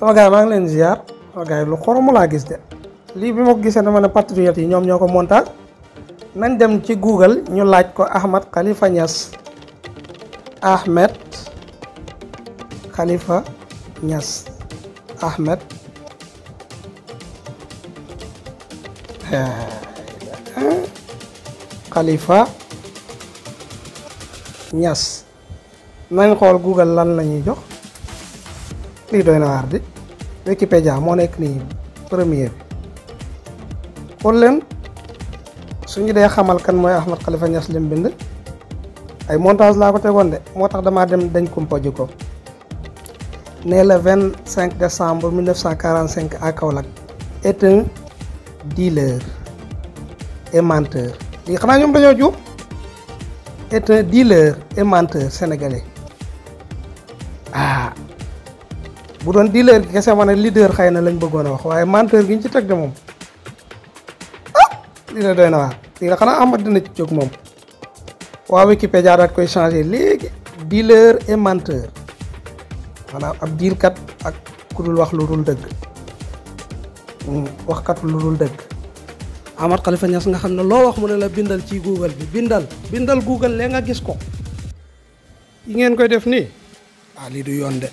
sama gars maa ngi leen ziar sama gars lu xoromu laa gis de lii bi ma ko gisee dama ne patriote yi ñoom ñoo ko montage nañ dem ci Google ñu laaj ko Ahmed Khalifa Niass Ahmed Khalifa Niass Ahmed Khalifa Niass nañ xool Google lan la ñuy jox lii doy na waar di Wikipédia moo nekk nii premier bi xool leen suñu dee xamal kan mooy Ahmed Khalifa Niass lim bind ay montage laa ko tegoon de moo tax damaa dem dañ kumpa ji ko né le 25 décembre 1945 à Kaolack est un dealer et menteur lii xanaa ñoom dañoo juum est un dealer et menteur sénégalais bu doon dealer gi kese ma ne leader xëy na lañ bëggoon a wax waaye menteur gi ñu ci teg de moom lii la doy na waar lii la xanaa Ahmad dina ci jóg moom waa Wikipédia daat koy changé léegi dealer et menteur maanaam ab diilkat ak ku dul wax lu dul dëgg waxkatu lu dul dëgg Ahmed Khalifa Niass nga xam ne loo wax mu ne la bindal ci Google bi bindal Google lee nga gis ko yi ngeen koy def nii lii du yoon de